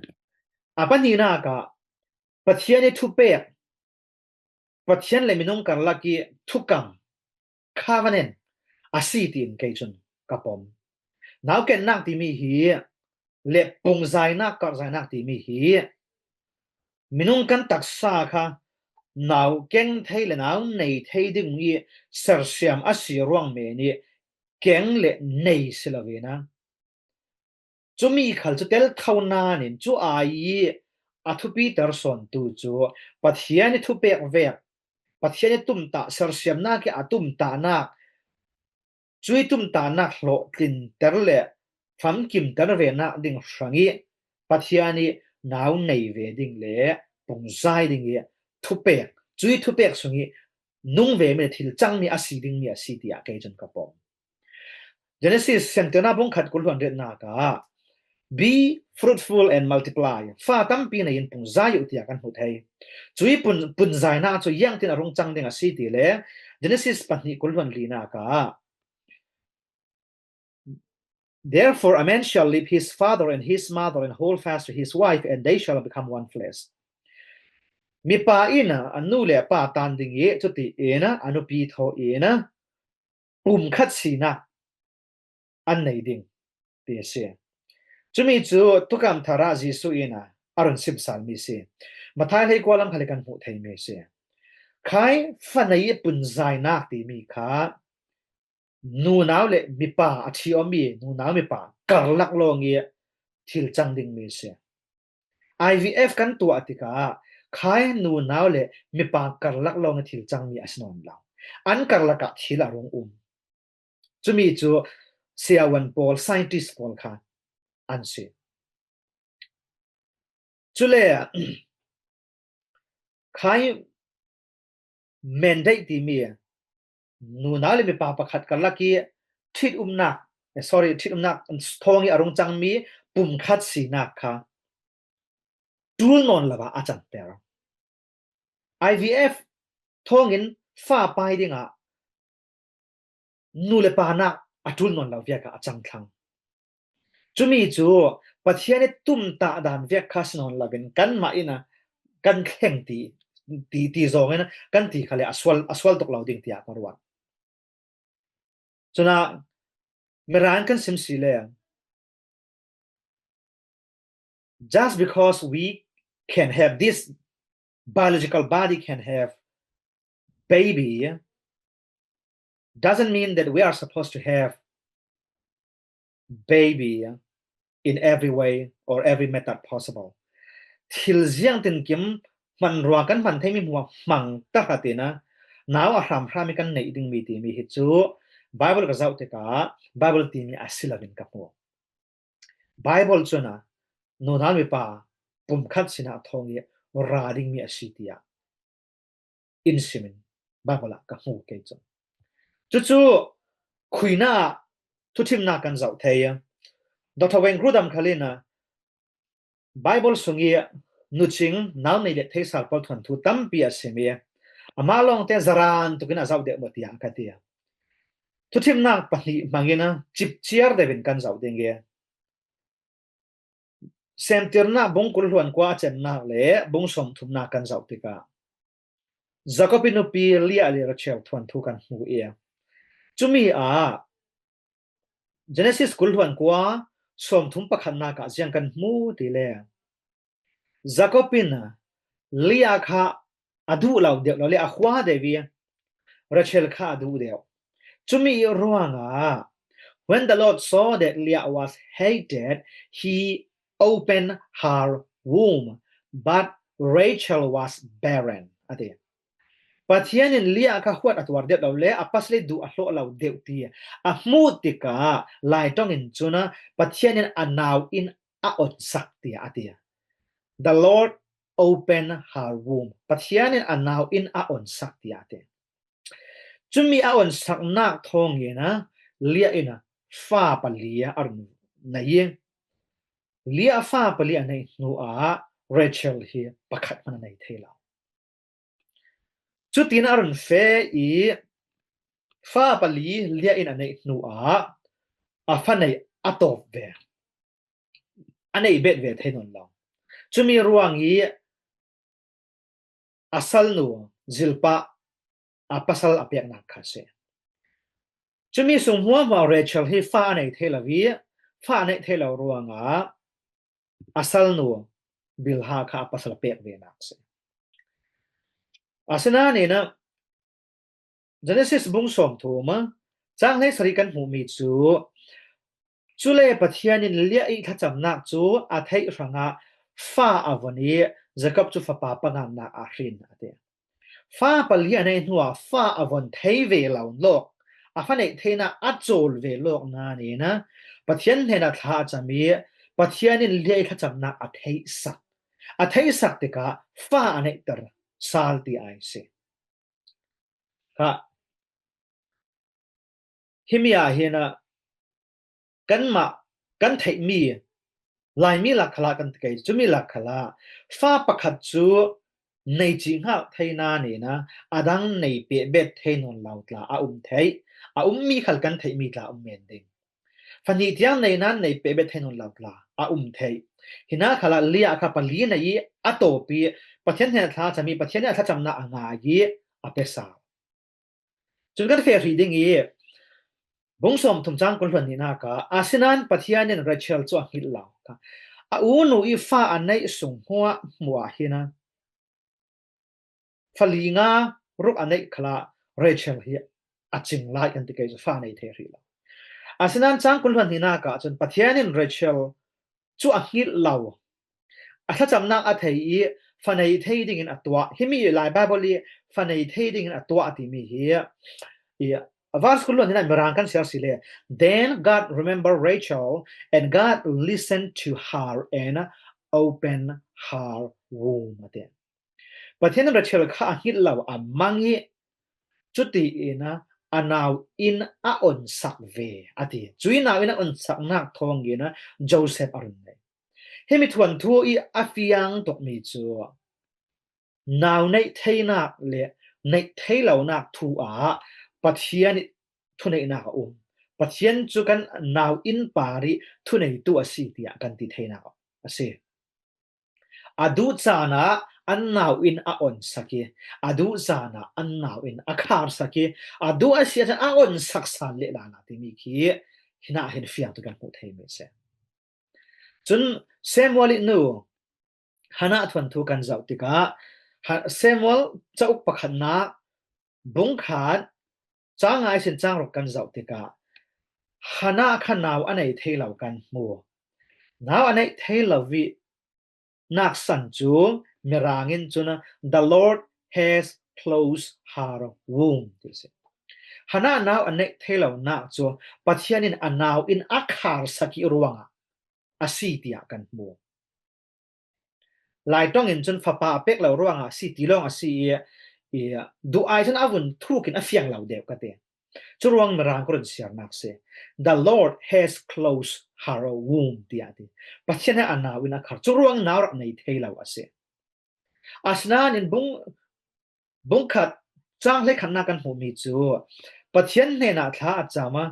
A pahnihnak ah Pathian i thupek, Pathian le minung karlak i thukam, covenant, a si tiin kei cun ka pom. Naukennak timi hi le pungzainak, karhzainak timi hi minung kan taksa kha nau keng thei le nau nei thei ding i sersiam a si ruang men i keng le nei si lo ve na. Cumi khal cu tel tho nain cu ai i a thupiter sawntu cu Pathian i thupek vek, Pathian i tumtah sersiamnak i a tumtahnak, cui tumtahnak hlawhtlinter le famkimter venak ding hrang i Pathian i nau nei ve ding le pungzai ding i thupek, cui thupek sung i nung vemi le thil cangmi a si dingmi a si tiah kei cun ka pom. Genesis siangtena bungkhat kul hluan riatnak ah be fruitful and multiply, fa tampi nei in pungzai uh tiah kan hmuh thei. Cui pun, punzainak cu iangtin a rung cang ding a si ti le Genesis pahnih kul hluan linak ah Therefore, a man shall leave his father and his mother and hold fast to his wife, and they shall become one flesh. Mipa in a nu le pa tan ding i cuti in a nupi thaw in pumkhat sinak an nei ding ti a si. Cumi cu Tukam Thar ah Jesuh in a run simsalmi si. Mathai hleikua lam khal i kan hmuh theimi si. Khai fanei i punzainak timi kha nunau le mipa a ṭhi awmi nunau mipa karlak lawng i thil cang dingmi a si. I V F kan tuah tikah khai nunau le mipa karlak lawng i thil cangmi a si nawn lo. An karlak ah thil a rung um. Cumi cu siavuan pawl, scientist pawl kha an si. Cule khai mandate timi nunau le mipa pakhat karlak i ṭhitumnak, eh, sorry, ṭhitumnak thawng i a rung cangmi pumkhat sinak kha ṭul nawn lo ah a canter. I V F thawngin fa pai dingah nu le pa nak a ṭul nawn lo viak ah a cang thlang. Cumi cu Pathian i tumtah dan viak kha si nawn loin kanmah in a kan thleng ti, ti, ti zawng in kan ti kha le a sual, a sual tuk lo ding tiah ka ruat. Cun a Mirang kan sim si le Just because we can have this biological body can have baby doesn't mean that we are supposed to have baby in every way or every method possible. Thil ziang tinkim hman rua kan hman thei mi hmuah hmang ta kha tina nau a hram hram mi kan neih ding mi ti mi hi chu Bible ka zauh tikah Bible ti mi a si lo in ka hmu. Bible cun a nunau mipa pumkhat sinah thawng i ra dingmi a si tiah in simin Bible ah ka hmu kei cun. Cucu khuina ah thuthimnak kan zoh thei. Dr. Wayne Grudem khal in a Bible sung i nucing nau nei let thei sal pawl thuanthu tampi a sim i amah lawngte zaran tukin a zoh deuh maw tiah ka ti. Thuthimnak pahnih hmangin a cipciar deuhin kan zoh ding i Semtirnak bung kul hluan kua a cemnak le bung sawmthumnak kan zoh tikah Jacob i nupi Leah le Rachel thuanthu kan hmu i cumi ah Genesis kul hluan kua sawmthum pakhatnak ah ziang kan hmu ti le Jacob in Leah kha a duh lo deuh lo le a hua deuh i Rachel kha a duh deuh. Cumi ruangah when the Lord saw that Leah was hated, he opened her womb, but Rachel was barren, a ti. Pathian in Leah kha huat a tuar deuh lo le a pasal i duh a hlawh lo deuh ti a hmuh tikah Lai ṭong in cun a Pathian in a nau in a onsak tiah a ti. The Lord opened her womb. Pathian in a nau in a onsak tiah a ti. Cumi a onsaknak thawngin a Leah in a fa pali a run nei i Leah fa pali a neih hnu ah Rachel hi pakhat hmanh a nei thei lo. Cutin a run feh i fa pali Leah in a neih hnu ah a fa neih a tawp ve. A neih bet ve thei nawn lo. Cumi ruang i a salnu Zilpah a pasal a peknak kha si. Cumi sung hmuahhmuah Rachel hi fa a nei thei lo i fa a neih thei lo ruangah a salnu Bilha kha a pasal a pek venak si. Asinain a Genesis bung sawmthum a cang hleisarih kan hmuhmi cu, cule Pathian in Leah i thlacamnak cu a theih hrangah fa a von i Jacob cu fapa pangannak a hrin a ti. Fa pali a neih hnuah fa a von thei ve lo lawk, a fa neih theinak a cawl ve lawk nain a Pathian hnenah thla a cam i Pathian in Leah i thlacamnak a theihsak. A theihsak tikah fa a neihter sal ti ai si. Kha himi ah hin a kanmah kan theihmi Laimi lak khalah kan ti kei cumi lak khalah fa pakhat cu nei cih hngalh thei nain a dang nei pehbet thei nawn lo tla a um theih. A ummi khal kan theihmi tla um men ding. Fahnih tiang nei nan nei pehbet thei nawn lo tla a um theih. Hinah khalah Leah kha pali nei i a tawp i Pathian hnenah thla a cam i Pathian nih a thlacamnak a ngai i a pia sal. Cun kan feh hrih ding i bung sawmthum cang kul hluan hnihnak ah asinain Pathian in Rachel cu a hngilh lo kha a unu i fa a neih sung hmuahhmuah hin a fali nga ruk a neih khalah Rachel hi a cing lai kan ti kei cu fa a nei thei hrih lo. Asinain cang kul hluan hnihnak ah cun Pathian in Rachel cu a hngilh lo. A thlacamnak a thei i fa nei thei dingin a tuah. Himi Lai Bible i fa nei thei dingin a tuah a timi hi i a verse kul hluan hnihnak Mirang kan siar si le, then God remembered Rachel and God listened to her and opened her womb a ti. Pathian in Rachel kha a hngilh lo a mang i cutiin a, a nau in a onsak ve a ti. Cui nau in a onsaknak thawngin a Joseph a run nei. Himi thuanthu i a fiang tukmi cu nau neih theinak le neih thei lonak thu ah Pathian i thuneihnak a um. Pathian cu kan nau in par i thuneitu a si tiah kan ti theinak a si. A duh caan ah an nau in a onsak i, a duh caan ah an nau in a kharsak i, a duh a si ahcun a onsak sal le lana timi khi hinah hin fiang tu kan hmuh theimi a si. Cun Samuel ih nu Hannah thuanthu kan zoh tikah, Ha-, Samuel cauk pakhatnak bungkhat cang nga ihsin cang ruk kan zoh tikah, Hannah kha nau a nei thei lo kan hmu. Nau a neih thei lo ih nak san cu Mirang in cun "The Lord has closed her womb," ti si. Hannah nau a neih thei lo nak cu Pathian in a nau in a kharsak ih ruangah a si tiah kan hmu. Lai ṭong in cun fapa a pek lo ruangah a si ti lawng a si ih, ih duh ai cun a vun thuk in a fiang lo deuh ka ti. Cu ruang Mirang ka run siarnak si. "The Lord has closed her womb," tiah a ti. Pathian he a nau in a khar. Cu ruang nau rak nei thei lo a si. Asinain bung, bungkhat cang hleikhatnak kan hmuhmi cu Pathian hnenah thla a cam a,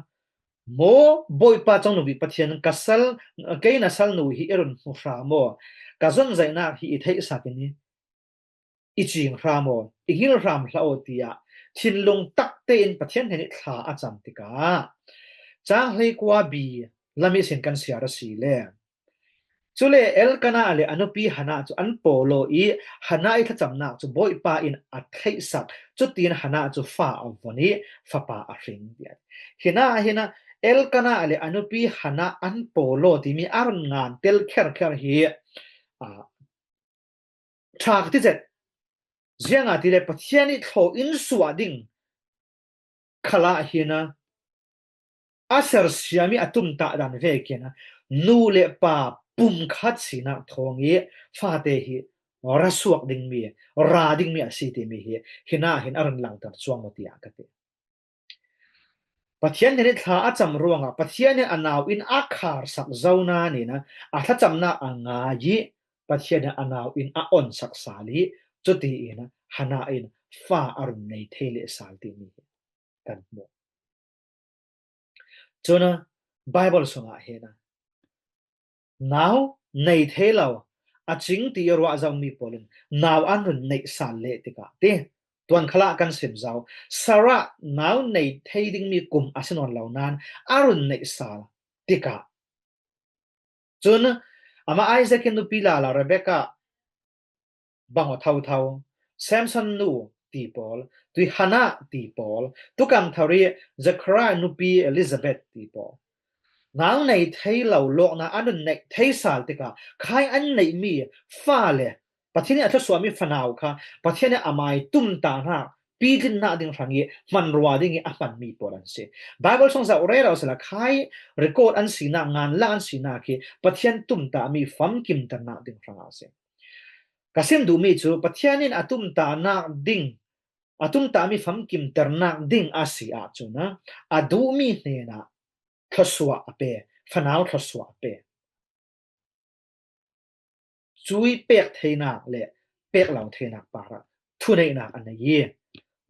"Maw Bawipa congnu bik Pathian, ka sal, kei na salnu hi i run hmu hra maw? Ka zonzaihnak hi i theihsak in i i cing hra maw, i ngil hram hlah aw," tiah thinlung tak tein Pathian hnen ih thla a cam tikah, cang hleikua bi lam ihsin kan siar a si le. Cule Elkanah le a nupi Hannah cu an pawl aw ih Hannah ih thlacamnak cu Bawipa in a theihsak. Cutin Hannah cu fa a von ih fapa a hring tiah. Hinah, hinah Elkanah le a nupi Hannah an pawl aw timi a run ngan tel kherkher hi, aa, ṭha ka ti zet. Ziangahtile Pathian ih thlaw in suah ding khalah hin a, a sersiam ih a tumtah dan vekin a, nu le pa pumkhat sinak thawng ih fate hi ra suak dingmi, ra dingmi a si timi hi, hinah hin a run langter cuang maw tiah ka ti. Pathian hnen ih thla a cam ruangah Pathian in a nau in a kharsak zo nain a, a thlacamnak a ngai ih Pathian in a nau in a onsak sal ih, cutiin a Hannah in fa a run nei thei leh sal timi hi kan hmuh. Cun a Baibal sungah hin a, nau nei thei lo, a cing ti ih ruah zomi pawl in nau an run neih sal leh tikah ti. Tuan khalah kan sim zo. Sarah nau nei thei dingmi kum a si nawn lo nain a run neih sal tikah, cun amah Isaac ih nupi lala Rebecca bang aw thotho, Samson nu ti pawl, tui Hannah ti pawl, tukam thar ih Zechariah nupi Elizabeth ti pawl, nau nei thei lo lawknak an run neih thei sal tikah khai an neihmi fale, Pathian ih a thluasuahmi fanau kha Pathian ih amai tumtahnak, pitlinnak ding hrang ih hmanrua ding ih a hmanmi pawl an si. Baibal sung zoh rero sehla khai record an sinak, nganlak an sinak hi Pathian tumtahmi famkimternak ding hrangah a si. Ka sim duhmi cu Pathian in a tumtahnak ding, a tumtahmi famkimternak ding a si ahcun a, a duhmi hnenah thluasuah a pe, fanau thluasuah a pe. Cui pek theinak le pek lo theinak parah thuneihnak a nei ih,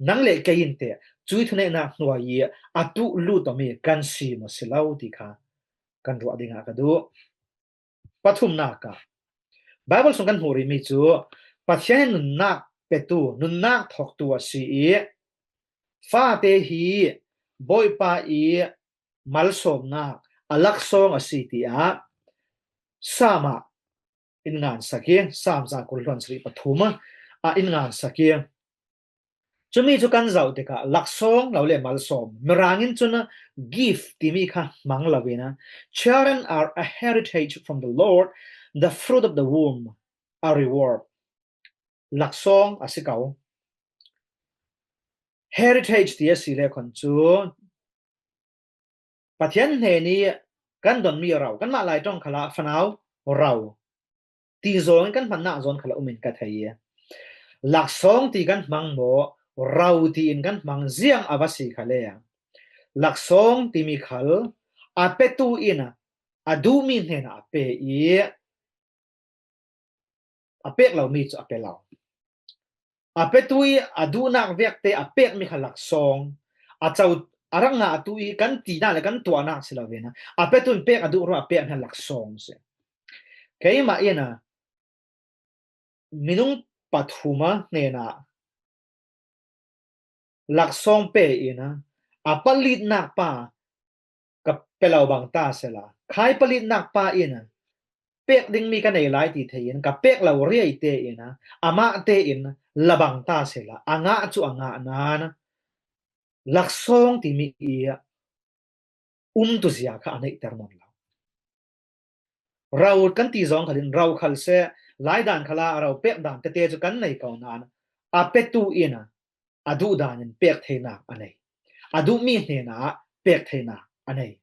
nang le kei in teh cui thuneihnak hnuai ih a tuh lut awmi kan si maw si lo ti kha kan ruah dingah ka duh. Pathumnak ah Baibal sung kan hmuh rihmi cu Pathian hi nunnak petu, nunnak thawktu a si ih, fate hi Bawipa ih malsawmnak a laksawng a si tiah Sam ah in ngansak ih, Sam zakul hluan sarih pathum ah in ngansak ih, cumi cu kan zoh tikah laksawng lo le malsawm, Mirang in cun gift timi kha hmang loin a, "Children are a heritage from the Lord, the fruit of the womb a reward." Laksawng a si ko. Heritage ti a si le khan cu Pathian hnen ih kan donmi ro, kanmah Lai ṭong khalah fanau ro ti zawng in kan hmannak zawn khalah um in ka thei ih, laksawng ti kan hmang maw, ro tiin kan hmang ziang a va si khale, laksawng timi khal a petu in a duhmi hnenah a pe ih, a pek lomi cu a pe lo. A petu ih a duhnak vekte a pekmi kha laksawng, a co, a rak ngah tu ih kan tinak le kan tuahnak si loin a, a petu in pek a duh ruangah a pekmi kha laksawng si. Keimah in a, minung pathum a hnenah laksawng pe in a, a palitnak pa ka pe lo bang ta sehla, khai palitnak pa in a, pek ding mi ka nei lai ti thei in, ka pek lo riai te in, amah te in la bang ta sela, a ngah cu a ngah nan, laksawng timi i umtu zia kha a neihter nawn lo. Ro kan ti zawng khalin ro khal se, lai dan khala ro pek dan tete cu kan nei ko nan, a petu in a duh dan in pek theinak a nei. A duhmi hnenah pek theinak a nei.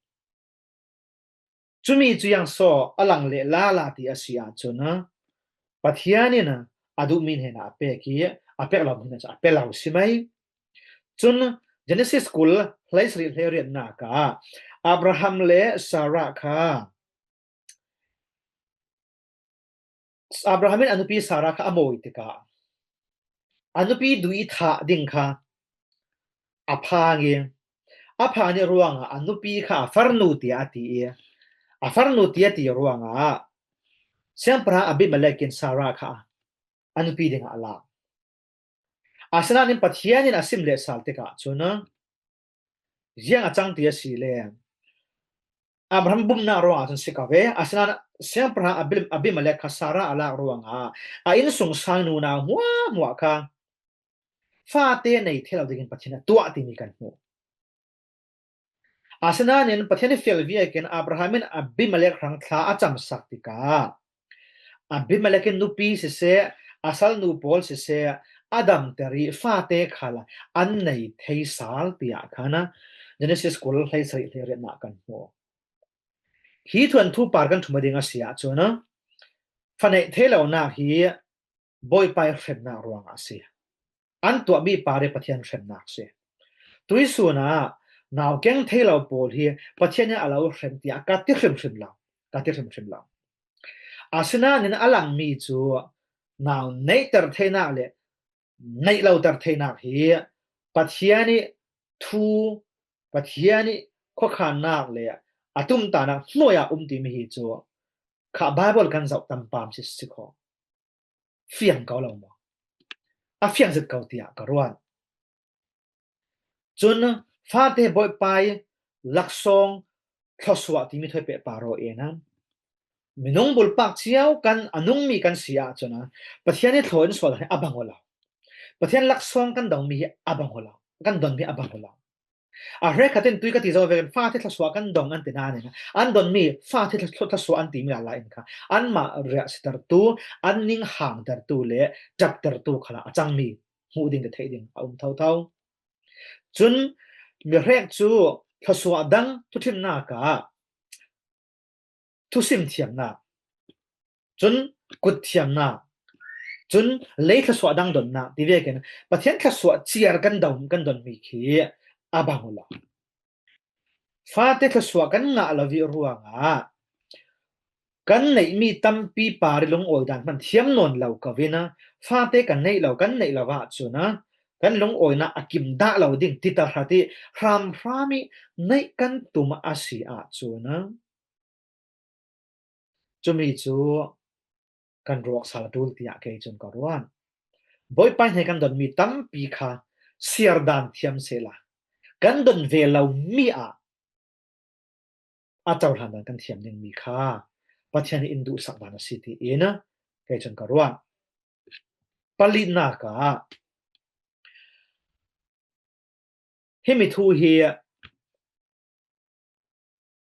Cumi cu yang saw a lang le lala ti a si ahcun, Pathian in a duhmi hnenah a pek i a pek lo hna cu a pe lo si mai. Cun Genesis kul hleisarih hleiriatnak ah Abraham le Sarah kha, Abraham in a nupi Sarah kha a mawi tikah a nupi duh i thah ding kha a phang i, a phang i ruangah a nupi kha a farnu tiah a ti i, a farnu tiah a ti ruangah Siangpahrang Abimelek in Sarah kha a nupi dingah a lak. Asinain Pathian in a sim leh sal tikah cun ziang a cang ti a si le Abraham bumnak ruangah cun si ko ve. Asinain Siangpahrang Abim-, Abimelek kha Sarah a lak ruangah a innsungsang nunau hmuahhmuah kha fate nei thei lo dingin Pathian a tuah timi kan hmuh. Asinain Pathian i fial viakin Abraham in Abimelek hrang thla a camsak tikah Abimelek in nupi siseh, a salnu pawl siseh, a damter i fate khal an nei thei sal tiah khan Genesis kul hleisarih hleiriatnak kan hmuh. Hi thuanthu par kan ṭhum ding a si ahcun fa neih thei lonak hi Bawipa i hremnak ruangah a si. An tuahmi par i Pathian hremnak si. Tuihsun ah nau keng thei lo pawl hi Pathian in a lo hrem tiah ka ti hrimhrim lo, ka ti hrimhrim lo. Asinain a langmi cu nau neihter theinak le neih loter theinak hi Pathian i thu, Pathian i khuakhannak le a tumtahnak hnuai ah um timi hi cu kha Baibal kan zoh tampam si, si kho. Fiang ko lo maw? A fiang zet ko tiah ka ruat. Cun fate Bawipa i laksawng thluasuah timi thawi pehpar aw in a minung bulpak cio kan a nungmi kan si ahcun a Pathian i thlaw in sual hi a bang aw lo. Pathian laksawng kan dongmi hi a bang aw lo. Kan donmi a bang aw lo. A hrekkhat in tui ka ti zo vekin fate thluasuah kan dong an ti nain an donmi fate thlu-, thluasuah an timi lala in kha anmah riahsiatertu, an ning hangtertu le ṭaptertu khalah a cangmi hmuh ding le theih ding a um thotho. Cun mihrek cu thluasuah dang thuṭhimnak ah thusim thiamnak, cun kut thiamnak, cun lei thluasuah dang donnak ti vekin Pathian thluasuah ciar kan don, kan donmi khi a bang aw lo. Fate thluasuah kan ngah lo i ruangah kan neihmi tampi par i lungawi dan hman thiam nawn lo ko in a, fate kan neih lo, kan neih lo ahcun a, kan lungawinak a kim dah lo ding ti tahrat i hramhram i neih kan tum a si ahcun a, cumi cu kan ruak sal a ṭul tiah kei cun ka ruat. Bawipa hnen kan donmi tampi kha siar dan thiam sehla, kan don ve lomi ah a cohlan dan kan thiam dingmi kha Pathian in duhsak dan a si tiin kei cun ka ruat. Palinak ah himi thu hi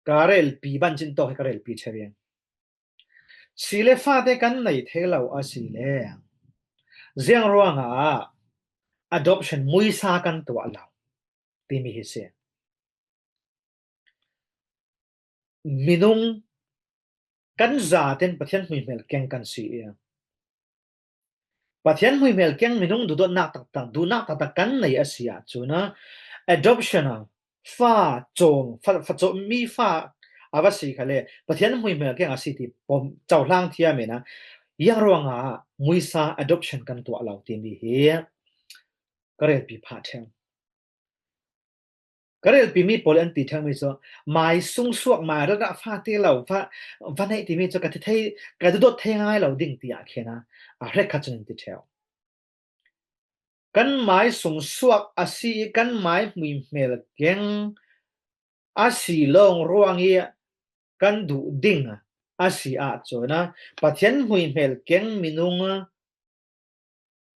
ka relpi, bancin tawk hi ka relpi ṭheu in, si le fate kan nei thei lo a si le ziang ruangah adoption, muisa kan tuah lo timi hi si. Minung kan zaten Pathian hmuihmel keng kan si i Pathian hmuihmel keng minung duhdawtnak taktak, duhnak taktak kan nei a si ahcun a adoption a fa cawm, fa, fa cawm, mi fa a va si kha le Pathian hmuihmel keng a si ti pom cohlang thiam in a, ziang ruangah muisa adoption kan tuah lo timi hi ka relpi phah ṭheu. Ka relpi mi pawl an ti ṭheumi cu mai sungsuak, mai ralrah fate lo, fa, va neih timi cu ka ti thei, ka duhdawt thei ngai lo ding tiah khin a, a hrekkhat cun an ti ṭheu. Kan mai sungsuak a si i kan mai hmuihmel keng a si lawng ruang i kan duh ding A si ahcun a, Pathian hmuihmel keng minung a,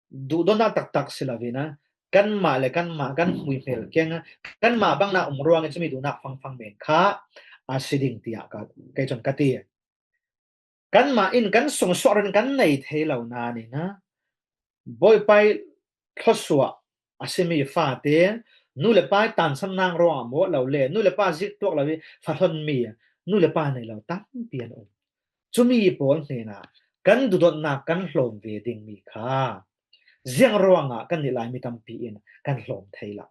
duhdawtnak taktak si lo in a, kanmah le kanmah kan hmuihmel keng a, kanmah bangnak um ruangin cumi duhnak fangfang men kha a si ding tiah ka, kei cun ka ti. Kanmah in kan sungsuah run kan nei thei lo nain a, Bawipa ih thluasuah a simi fate, nu le pa ih tansannak ruangah mawh lo le nu le pa zik tuak lo ih fa hlonmi nu le pa nei lo tampi an um. Cumi pawl hnenah kan duhdawtnak kan hlawm ve dingmi kha ziang ruangah kannih Laimi tampi in kan hlawm thei lo?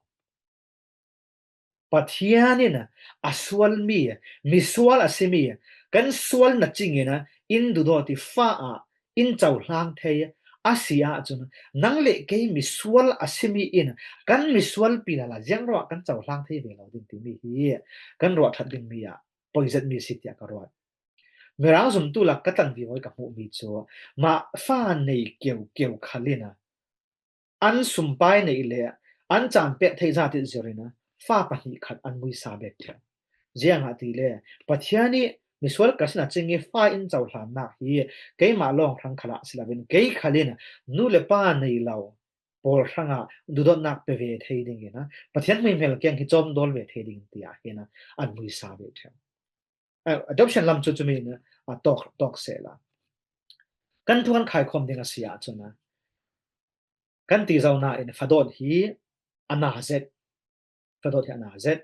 Pathian in a sualmi, misual a simi, kan sual na cingin a in duhdawt ih fa ah in cohlang thei a si ahcun, nang le kei misual a simi in kan misualpi lala ziang ruah kan cohlang thei ve lo ding timi hi kan ruah ṭhat dingmi ah poi zetmi si tiah ka ruat. Mirang zumtu lak ka tlan vivo ih ka hmuhmi cu mah fa nei keu keu khal in a an sumpai neih le an caan pek theih zat ih zir in a fa pahnih khat an muisa bek ṭheu. Ziangahtile Pathian ih misual ka sin a cing ih fa in cohlannak hi keimah lawng hrang khalah si loin kei khal in nu le pa nei lo pawl hrangah duhdawtnak pe ve thei dingin a Pathian hmuihmel keng hi cawmdawl ve thei ding tiah hin a an muisa ve ṭheu. Eh, adoption lam cu cumi in a tawk, tawk sehla kan thu kan khaikhawm ding a si ahcun a kan ti zo nain fadawt hi a na zet, fadawt hi a na zet.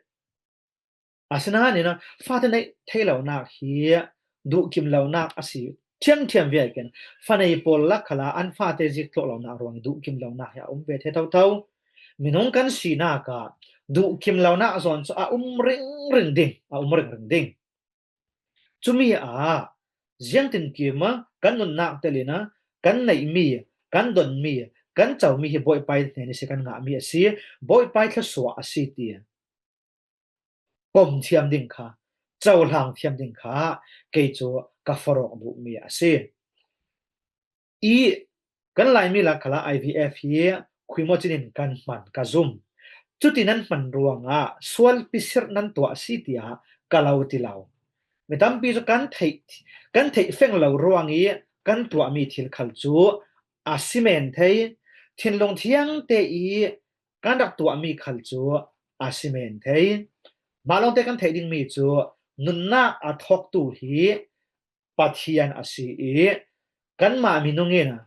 Asinain a fate neih thei lonak hi duhkim lonak a si ṭhiamṭhiam viakin fanei pawl lak khalah an fate zik tuak lonak ruang duhkim lonak hi a um ve thei thotho. Minung kan sinak ah duhkim lonak zawn cu a um ringring ding, a um ringring ding. Cumi ah ziangtinkim a kan nunnak telin a kan neihmi, kan donmi, kan comi hi Bawipa ih hnen ih si kan ngahmi a si, Bawipa ih thluasuah a si ti pom thiam ding kha, cohlang thiam ding kha kei cu ka forhawk duhmi a si. Ih kan Laimi lak khalah I V F hi khuimawcin in kan hman ka zum. Cuti nan hman ruangah sualpi sirh nan tuah a si tiah ka lo ti lo. Mi tampi cu kan theih, kan theih feng lo ruang ih kan tuahmi thil khal cu a si men thei. Thinlung thiangte ih kan rak tuahmi khal cu a si men thei. Mah lawngte kan theih dingmi cu nunnak a thawktu hi Pathian a si ih kanmah minung in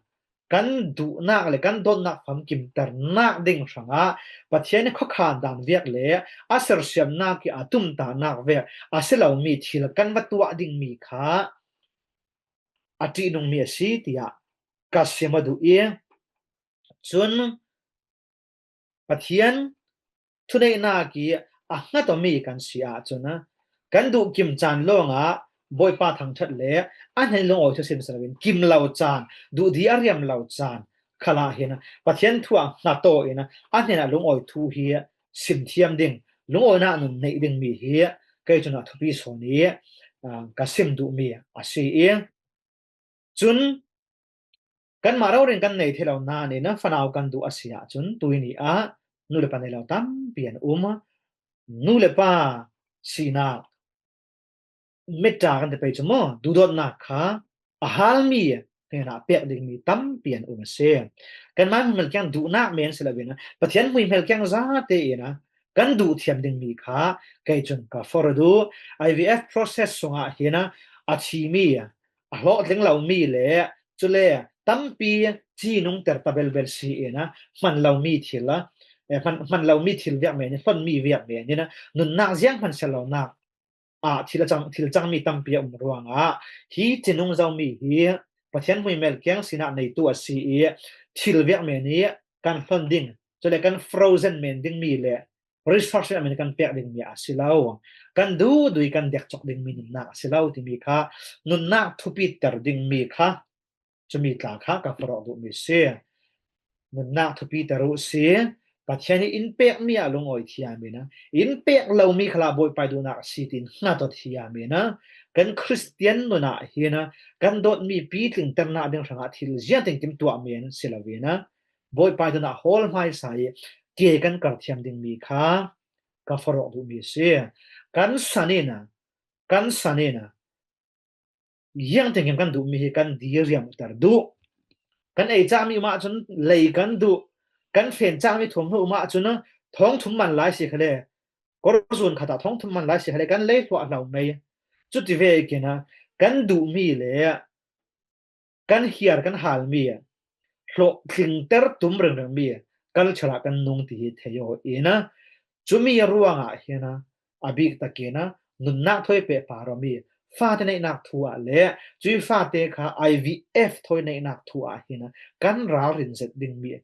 kan duhnak le kan dawtnak famkimternak ding hrangah Pathian ih khuakhan dan viak le a sersiamnak ih a tumtahnak vek a si lomi thil kan va tuah dingmi kha a ṭihnungmi a si tiah ka sim a duh ih cun Pathian thuneihnak ih a hngat awmi kan si ahcun a kan duhkim caan lawngah Bawipa thangṭhat le a hnen lungawi thusim si loin kim lo caan, duhdi a riam lo caan khalah hin a Pathian thu ah hngat aw in a a hnenah lungawi thu hi sim thiam ding, lungawinak nun neih dingmi hi kei cun a thupi sawn ih, aa, ka sim duhmi a si ih, cun kanmah rori in kan nei thei lo nain a fanau kan duh a si ahcun tuihni ah nu le pa nei lo tampi an um. Nu le pa sinak mitṭha kan ti pei cu maw, duhdawtnak kha a halmi hnenah pek dingmi tampi an um a si. Kanmah hmuihmel kiang duhnak men si loin a Pathian hmuihmel kiang zate in a kan duh thiam dingmi kha kei cun ka forh a duh. I V F process sungah hin a a thimi, a hlawhtling lomi le cule tampi cinungter ta belbel si in a hman lomi thil a, eh, hman, hman lomi thil viak men in, hlonmi viak men in a nunnak ziang hman siar lonak ah thil a cang, thil cangmi tampi a um ruangah hi cinung zomi hi Pathian hmuihmel kiang sinah neitu a si ih thil viak men ih kan hlon ding, cule kan frozen men dingmi le resource men kan pek dingmi a si lo. Kan duhdui kan dek cawk dingmi nunnak a si lo timi kha, nunnak thupiter dingmi kha, cumi tla kha ka forhawk duhmi si. Nunnak thupiter uh si. Pathian ih in pekmi ah lungawi thiam in a, in pek lomi khalah Bawipa ih duhnak a si tiin hngat aw thiam in a, kan Khristian nun ah hin a kan dawtmi pitlingternak ding hrangah thil ziangtinkim tuah men si loin a Bawipa ih duhnak hawl hmaisa ih ke kan kar thiam dingmi kha ka forhawk duhmi si. Kan san in a, kan san in a, ziang tengkim kan duhmi hi kan diriam ter duh. Kan ei cakmi um ahcun lei kan duh. Kan fen cakmi thuamhnaw um ahcun thawngthum man lai si kha le, korzun khat ah thawngthum man lai si kha le, kan lei hluah hlo mei. Cuti vekin kan duhmi le kan hiar kan halmi, hlawh tlingter tum ringringmi culture ah kan nung ti hi thei aw in, cumi ruangah hin a bik takin nunnak thawi pehpar awmi fate neihnak thu ah le cui fate kha I V F thawi neihnak thu ah hin kan ralrin zet dingmi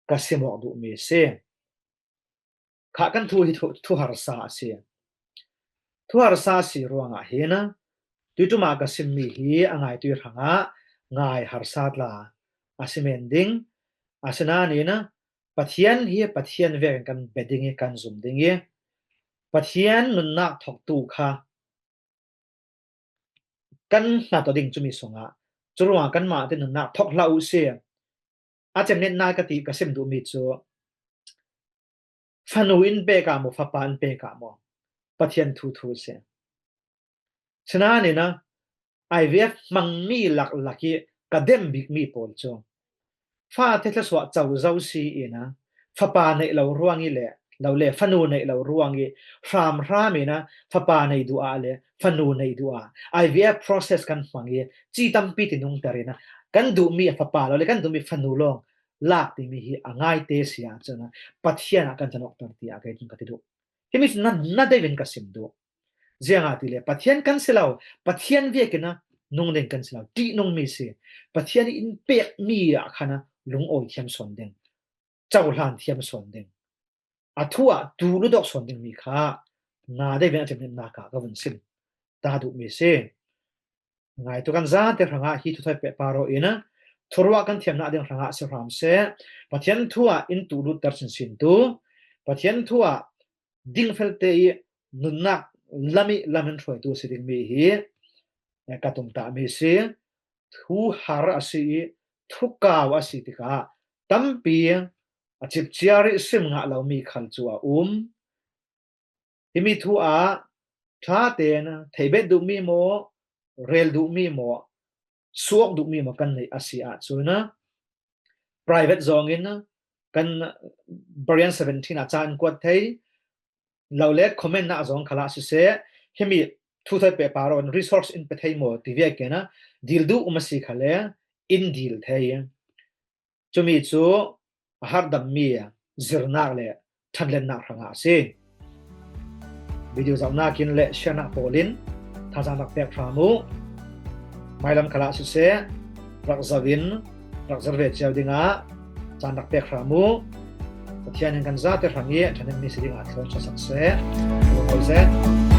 ka sim awk duhmi a si. Kha kan thu hi thu, thu harsa a si. Thu harsa a si ruangah hin tuiṭum ah ka simmi hi a ngaitui hrangah ngai harsa tla a si men ding. Asinain Pathian hi Pathian vekin kan bia ding i kan zum ding i Pathian nunnak thawktu kha kan hngat aw ding cumi sungah. Curuangah kanmah te nunnak thawk hlah uh si. A cemnetnak ka ti ka sim duhmi cu fanu in pek ah maw, fapa in pek ah maw, Pathian thu thu a si. Sinain I V F hmangmi laklak i ka dem bikmi pawl cu fate thluasuah co zo si in fapa neih lo ruang i le, lo le fanu neih lo ruang i hramhram in fapa nei duh ah le fanu nei duh ah I V F process kan hmang i ci tampi ti nungter in kan duhmi a fapa lo le kan duhmi fanu lawng lak timi hi a ngaite si ahcun Pathian ah kan can awkter ti ah kei cun ka ti duh. Himi cu na, na deuh in ka sim duh. Ziangahtile Pathian kan si lo, Pathian vekin nung ding kan si lo, ṭihnungmi si. Pathian in pekmi ah khan lungawi thiam sawn ding, cohlan thiam sawn ding, a thu ah tuu lutuk sawn dingmi kha na deuh in a cemnetnak ah ka vun sim ta duhmi si. Ngaitu kan zate hrangah hi thu thawi pehpar aw in thuruah kan thiamnak ding hrangah si hram seh. Pathian thu ah in tuu lutter sinsin tu, Pathian thu ah dingfelte i nunnak lam i lam in hruaitu si dingmi hi ka tumtahmi si. Thu har a si i thukau a si tikah tampi a cipciar i sim ngah lomi khal cu a um. Himi thu ah ṭha tein theihbet duhmi maw, rel duhmi maw, suak duhmi maw kan neih a si ahcun private zongin kan Berean seventeen ah ca in kuat thei lo le comment ah zong khalah siseh, himi thu thawi pehpar aw in resource in pe thei maw ti vekin dil duh um a si kha le in dil thei. Cumi cu a harhdammi zirnak le ṭhanlennak hrangah a si. Video zohnak in le share-nak pawl in thazaang rak pek hram uh. Mailam khalah siseh, rak zoh in rak zir ve cio dingah caan rak pek hram uh. Pathian in kan zate hrang i ṭhanmi si dingah thluachuah sak seh. Ka lungawih seh.